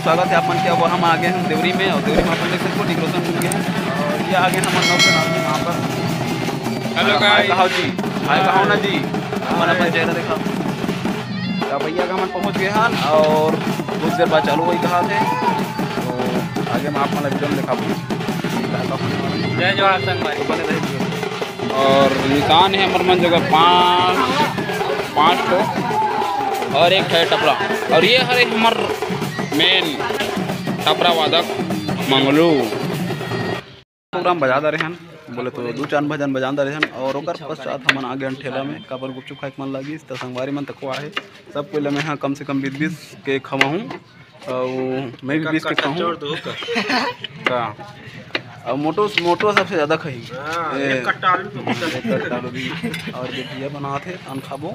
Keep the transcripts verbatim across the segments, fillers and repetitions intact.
स्वागत है आप मन के। अब हम आ गए हैं देवरी में, और देवरी में अपन देख सकते हो decoration मिल गया है। और ये आ गए हैं हमर नौ के नाम से वहाँ पर। Hello guys। कहो जी, हाय कहो ना जी, अपन अपन चेहरा दिखाओ। तो भैया का हमन पहुँच गए हैं और कुछ देर बाद चालू होई कहा थे, तो आगे मैं आप मन ला video में दिखाबो। जय जोहार संगवारी। बने रहे video। और निशान है हमर मन जगह पाँच, पाँच ठो और एक है टपरा। और ये हरे हमर main टपरा वादक मंगलू। प्रोग्राम बजा दे रहे हन, बोले तो दू चार भजन बजा दे रहे हन। और ओकर पश्चात हमन आ गए ठेला में, काबर गुपचुप खाए के मन लागिस, त संगवारी मन तको आहे। सब कोई ल मैं ह कम से कम बीस बीस के खवाहूँ। अउ मैं भी बीस के खाहूँ। का? अउ मोटो, मोटो सबसे ज्यादा खाही। हाँ, ए, एक कट्टा आलू तो एक कट्टा आलू भी। और ये भैया बनात हे, अन खाबो।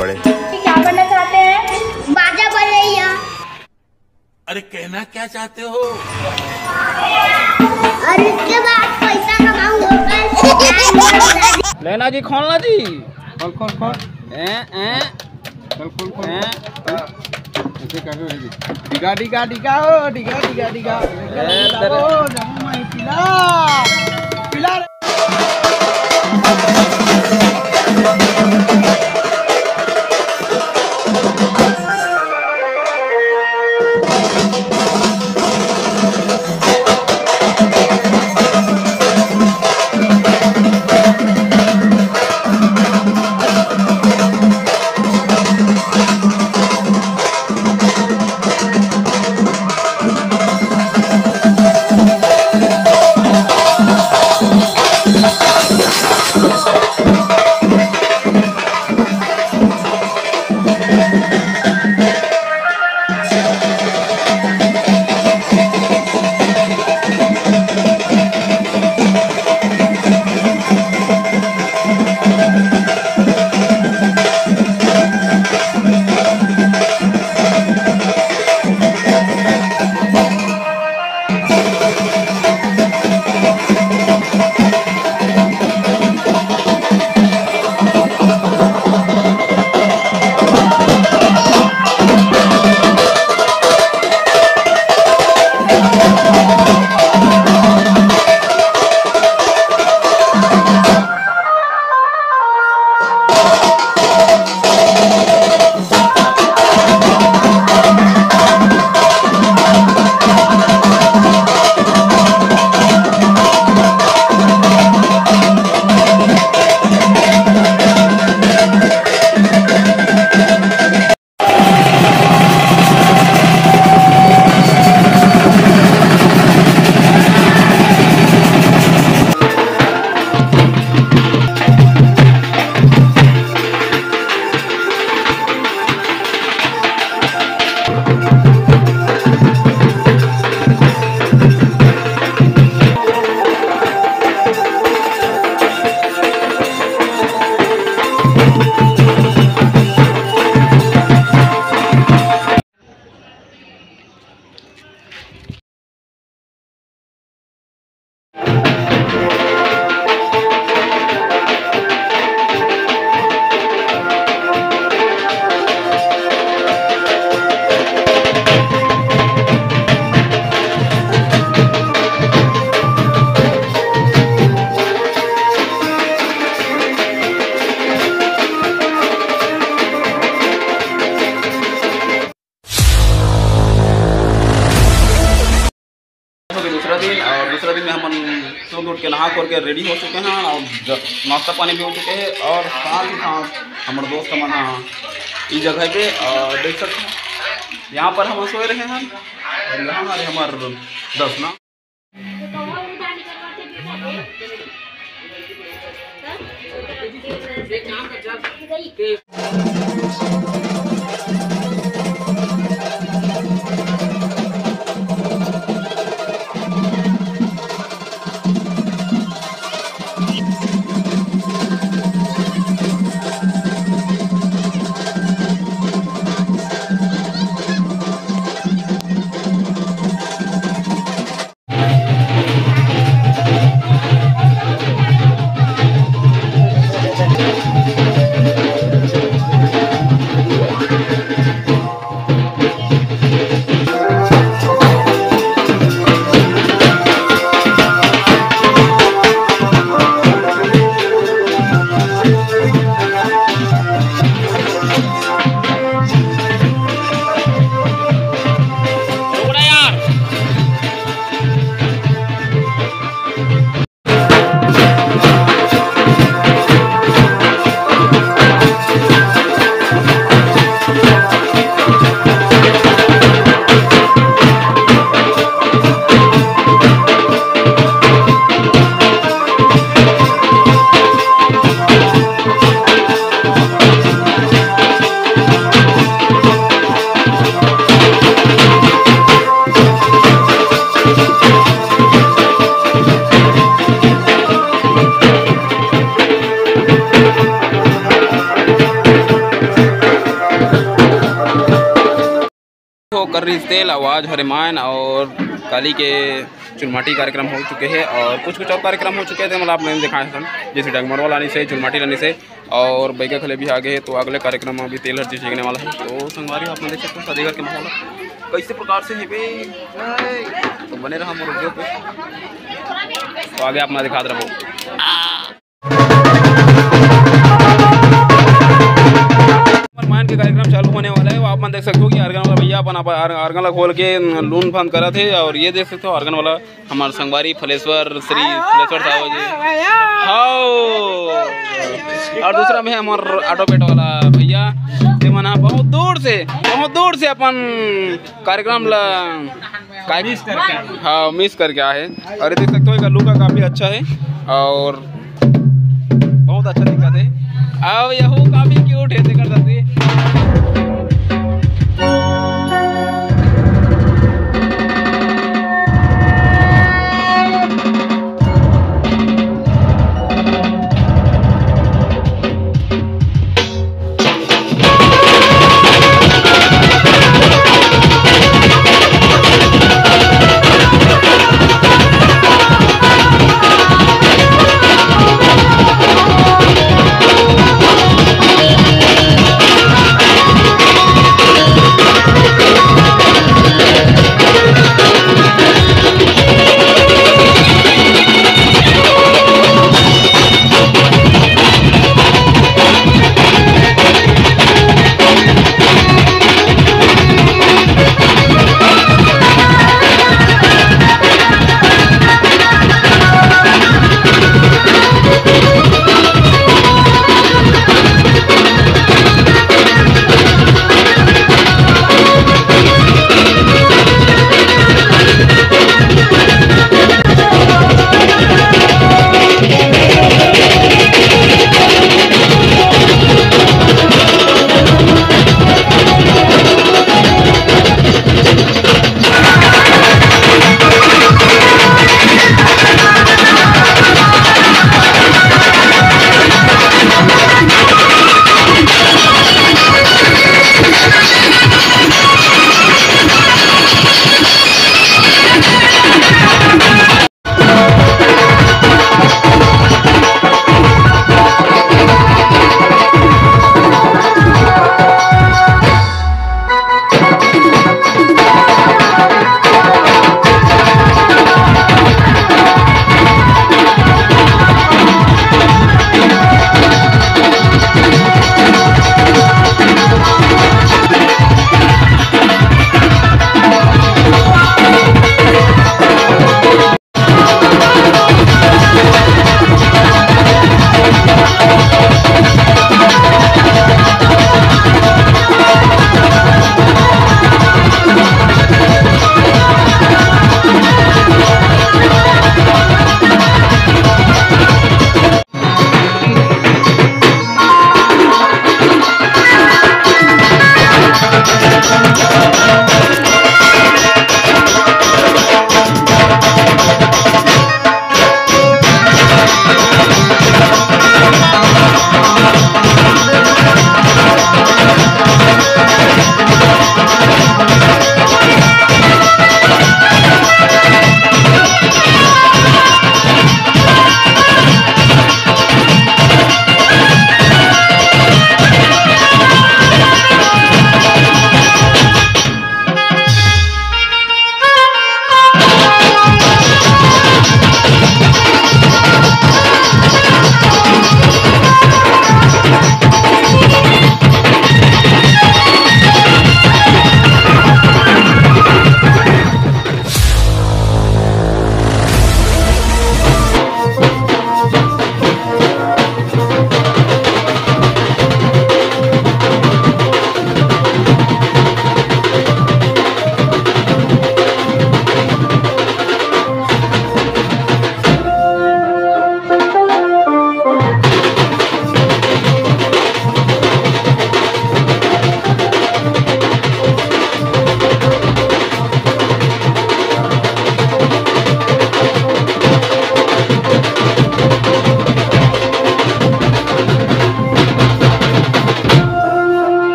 बड़े। क्या बनना चाहते हैं? बाजा बजैया। अरे कहना क्या चाहते हो? और इसके बाद पैसा कमाऊंगा। लेना जी, खोलना जी। खोल, खोल, खोल। ए, ए। खोल, खोल, खोल। ए। ऐसे करके भेज दे। डिगा, डिगा, डिगा, ओ, डिगा, डिगा, डिगा। ए, तेरे ओ, जम्मू में पिला। पिला रे। हो गया दूसरा दिन, और दूसरा दिन में हमन सुबह उठ के नहा खोर के ready हो चुके हैं और ज-, नाश्ता पानी भी हो चुके हैं। और साथ ही साथ हमारे दोस्त मन ह ई जगह पे, अ, देख सकते हैं, यहाँ पर हम सोए रहे हैं। और यहाँ हमारे हमारे दोस्त ना रिहिस तेल, आवाज हरे मायन और काली के चुलमाटी कार्यक्रम हो चुके हे और कुछ कुछ और कार्यक्रम हो चुके हे, मतलब आप मन ल देखाए हन, जैसे डगमरवा लानिस हे, चुलमाटी लानिस हे और बैगा खले भी आगे हे, तो अगले कार्यक्रम में अभी तेल हर चीज बिकने वाला हे। तो संगवारी हो, आप मन देख सकते हो शादी घर के माहौल कैसे प्रकार से हे बे, तो बने रहा मोर वीडियो पे, तो आगे आप मन दिखात रहो। मायन के कार्यक्रम चालू होने वाला है। वो आप मन देख सकते हो कि आर्गन वाला भैया अपन आप आर-, आर्गन ला खोल के लून फंद करत हे। और ये देख सकते हो आर्गन वाला हमार संगवारी फलेश्वर, श्री फलेश्वर साहू जी। हाओ। और दूसरा में हमार ऑटो बेट वाला भैया, ते मन ह बहुत दूर से, बहुत दूर से अपन कार्यक्रम ला काय-, मिस करके आए। हाँ, मिस करके आए हैं। और ये देख सकते हो, इसका लुक काफ़ी अच्छा है और बहुत अच्छा दिखत है। अब यहू काफ़ी क्यूट है, देख सकते हैं।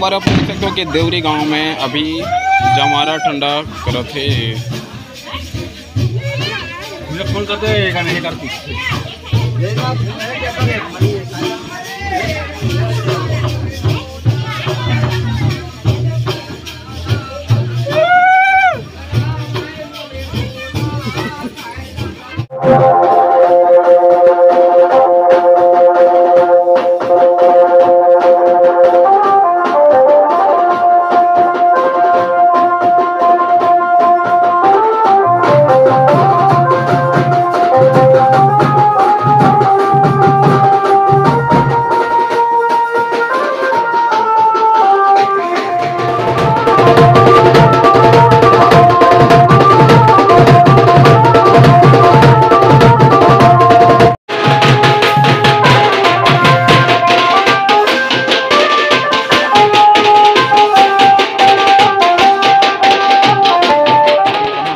हमारा पूछ सकते हो कि देवरी गांव में अभी जमारा ठंडा करत हे। मुझे फोन करते हैं, ये करते।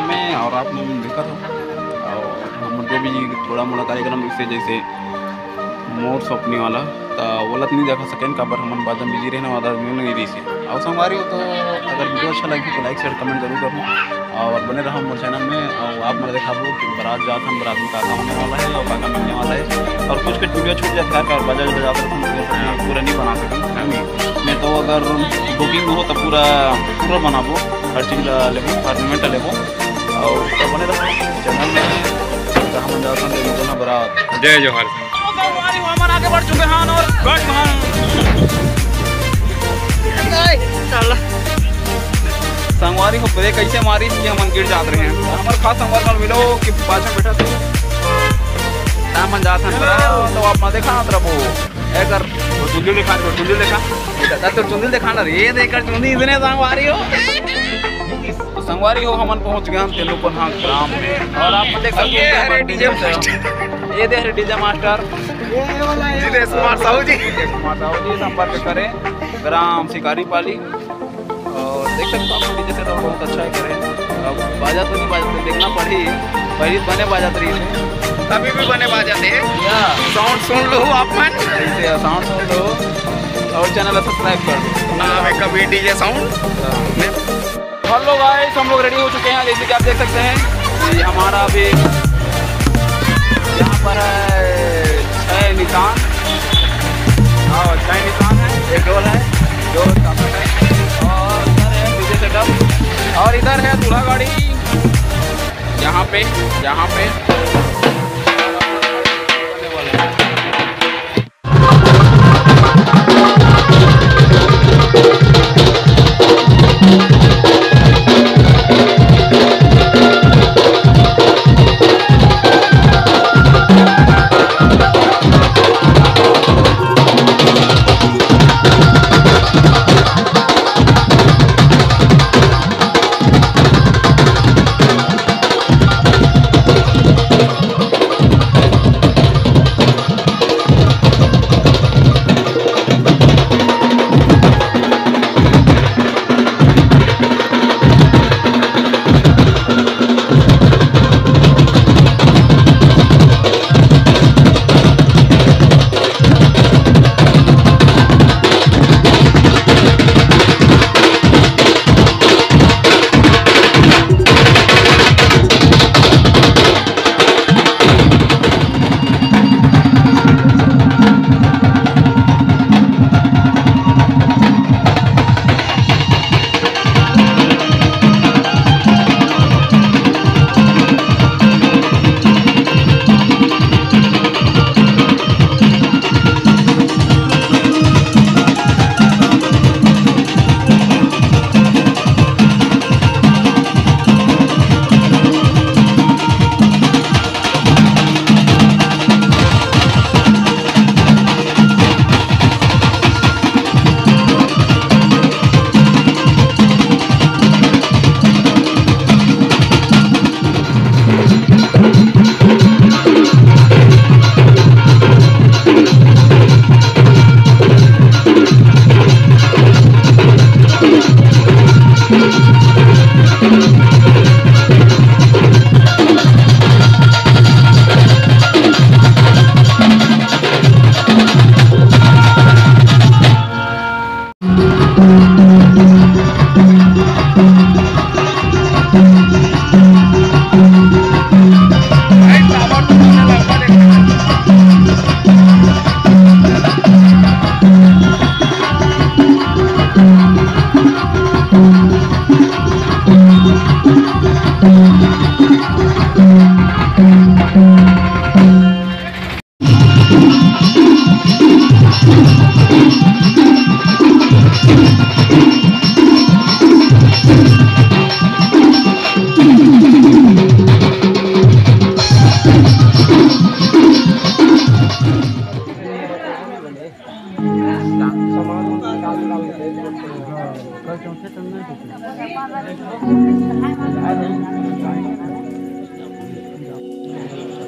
में और आप मन देखत हो, और हमन जो भी थोड़ा मोड़ा कार्यक्रम, जैसे जैसे मोर सपनी वाला, त ओला तो नहीं देखा सकेन, काबर हमन बाद में बिजी रहने वाला, मिल नहीं रही से। और संगवारी हो, तो अगर वीडियो अच्छा लगी तो लाइक, शेयर, कमेंट जरूर करो और बने रहो मोर चैनल में। और आप मन देखाबो कि बारात जात हम, बारात में का का होने वाला है और का का मिलने वाला है। और कुछ कुछ वीडियो छूट जाता है, और बाजा उजा जाता है, तो हम पूरा नहीं बना सकते, है नहीं? नहीं तो अगर बुकिंग हो तो पूरा पूरा बनाबो, हर चीज ला लेबो, हर मोमेंट ला लेबो। और तो बने रहो चैनल में, तो हम जात हम देवी दोनों बारात। जय जोहार। संगवारी हो, हमन आगे बढ़ चुके हैं और गट हम। साला। संगवारी हो, ब्रेक ऐसे मारी कि हमन गिर जात रहे हैं। हमर खास संगवारी मन मिलो कि पाछे बैठा थे। हमन जात हन, तो आप मन देखा रहो। एकर चुंदी दिखा, चुंदी दिखा। दादा, तो चुंदी दिखा ना रे, ये देख कर चुंदी इतने संगवारी हो। तो संगवारी हो, हमन पहुंच गए हैं तेलुपन्हा ग्राम में। और आप मन देख सकते हो, ये दे हरे डीजे मास्टर। ये दे हरे डीजे मास्टर। ये वाला है। जितेश कुमार साहू जी। जितेश कुमार साहू जी, संपर्क करें, ग्राम शिकारी पाली। और देख सकते हो आप, डीजे सेटअप बहुत अच्छा है, करें। अब बाजा तो नहीं बाजत, देखना पड़ी, पहले बने बाजत रही है। अभी भी बने बाजत है। या। साउंड सुन लो आप मन। ऐसे साउंड सुन लो और चैनल सब्सक्राइब कर दो। नाम है कबीर डीजे साउंड। हाँ। हेलो गाइस, हम लोग रेडी हो चुके हैं। जैसे कि आप देख सकते हैं कि हमारा अभी यहाँ पर है छः निशान। हाँ, छः निशान है, एक ढोल है, ढोल का है। और इधर है डीजे सेटअप और इधर है दूल्हा गाड़ी। यहाँ पे, यहाँ पे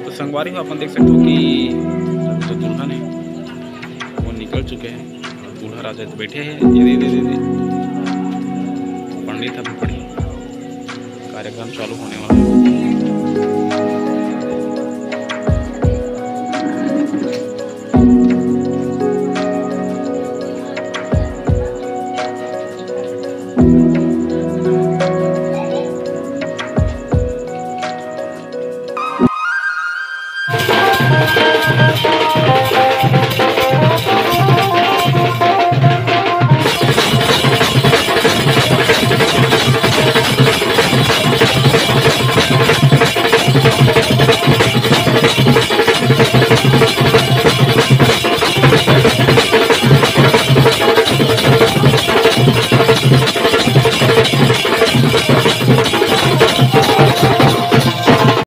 तो संगवारी हो, अपन देख सकते हो कि जो दुल्हन है वो निकल चुके हैं। दूल्हा राजा बैठे हैं, ये दे, दे, दे, दे। पंडित अभी पढ़े, कार्यक्रम चालू होने वाला है।